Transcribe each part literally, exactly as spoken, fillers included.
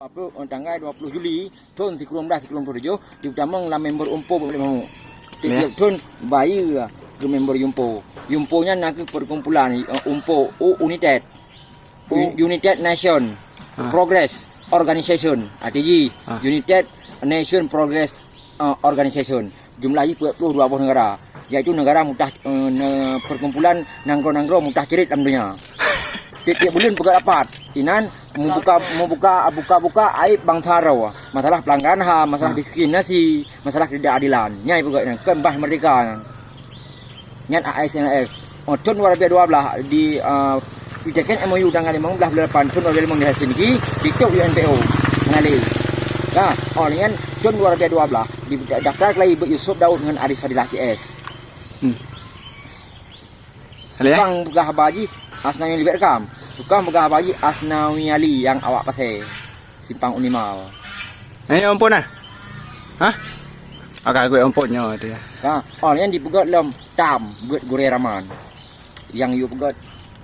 Dua puluh, tanggai dua puluh Juli thôn sikureueng blaih sikureueng ploh tujoh, jipeutamong lam member UMPO Bukit Mamuk. Tiep-tiep thôn bayeue keu member UMPO. UMPO nyan na kheueh perkumpulan, eh, UMPO, U-, United. U-, United Nation Progress Organization, arti jih, United Nation Progress, eh, Organization. Jumlah jih peuet ploh dua boh negara, yaitu negara mutah, eh, ne-, perkumpulan nanggroe-nanggroe mutah cirit lam donya. Tiep-tiep buleuen peugah rapat, inan mubuka, mubuka, buka-buka aib bansa droe. Masalah pelanggaran HAM, masalah diskriminasi, masalah ketidakadilan. Nyan peugah nyan, kon bah merdeka nyan. Nyan A S N L F. Oh, thôn dua ribèe dua blaih di, ah, diteken M O U tanggai limong blaih buleuen lapan thôn dua ribèe limong di Helsinki, ditôp U N P O. Hana lé. Ka, oh, nyan thôn dua ribèe dua blaih di daftar keulayi Beuet Yusuf Daud ngon Arif Fadilah C S. Hmm. Hana lé, eh? Tukang peugah haba jih Asnawi Ali Bekam. Tukang peugah haba jih Asnawi Ali nyang awak Pasè. Simpang Unimal. Eh, ampôn ah. Hah? Agak gue ampôn nyoe tu ya. Ha, oh, nyan dipeugöt lom TAM, Beuet Gurèe Raman. Nyang yue peugöt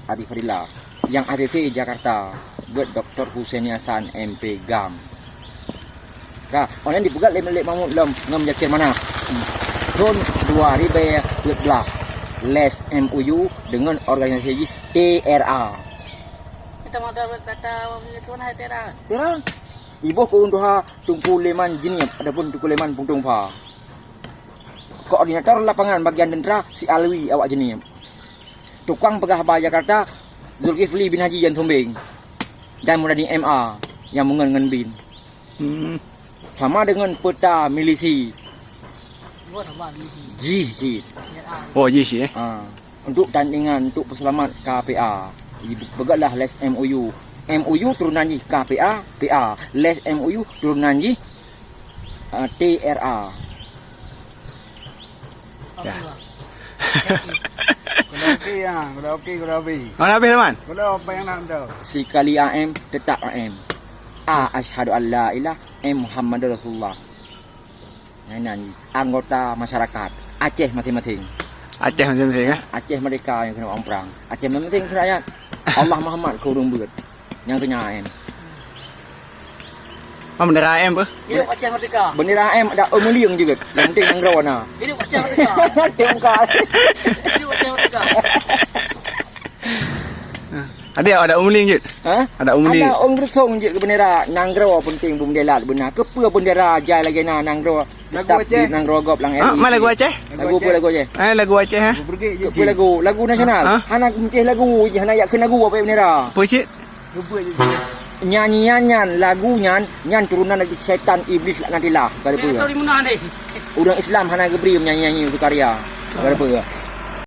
Adi Fadila. Nyang A C C Jakarta, Beuet Doktor Hussein Hasan M P GAM. Ka, oh, nyan dipeugöt lé Malik Mahmud lom ngon Muzakir Manaf. Thôn dua ribèe dua blaih. Les M O U deungon organisasi jih T R A. Kita mau ada kata orang punya tuan hai T R A. T R A. Iboh keu ureueng tuha Teungku Leman Jeunieb ataupun Teungku Leman Puntông Pha. Koordinator lapangan bagian tentara si Alwi awak Jeunieb. Tukang peugah haba Jakarta, Zulkifli bin Haji Jan Sumbeng dan Murdani M A nyang meungon ngon bin. Hmm. Sama deungon peuta milisi. Jih cit. Oh, jih cit, eh? Ha. Untuk tandingan, untuk peuseulamat K P A. Peugötlah les M O U. M O U turunan jih K P A, P A. Les M O U turunan jih, ah, T R A. Ya. Kuda oke ya, kuda oke, kuda oke. Mana habis, teman? Kuda apa yang nak tahu? Sikali A M, tetap A M. A, asyhadu an la ilah, M, Muhammadur Rasulullah. Nyan, nyan, anggota masyarakat Aceh masing-masing. Aceh masing-masing, eh? Aceh merdeka nyang keuneuk awak prang. Aceh masing-masing keuneuk rakyat. Allah Muhammad keu ureueng beuet. Nyang keu nyan. Ah, bendera M apa? Hidup Aceh Merdeka. Bendera M ada eumeulieng jeuet. Nyang penting nanggroe na. Hidup Aceh Merdeka. Teuka. Hidup Aceh Merdeka. Ada, ada eumeulieng jeuet? Ha? Ada eumeulieng. Ada eumeulieng jeuet keu bendera. Nanggroe penting beumeudèelat beuna. Keupeue bendera jai lagèe na nanggroe? Lagu tetap Aceh. Di nanggroe gob lam. Ha, ma lagu Aceh? Lagu apa lagu Aceh? Eh, lagu Aceh, ha? Lagu Brigade je. Apa lagu? Lagu nasional. Ha? Hana meuceh lagu, hana yak keu lagu apa bendera? Apa cit? Lupa je. Nyanyian nyan, lagu nyan, nyan turunan dari syaitan iblis laknatillah. Kada apa. Ureueng Islam hana geubri nyanyi-nyanyi itu karya. Kada apa.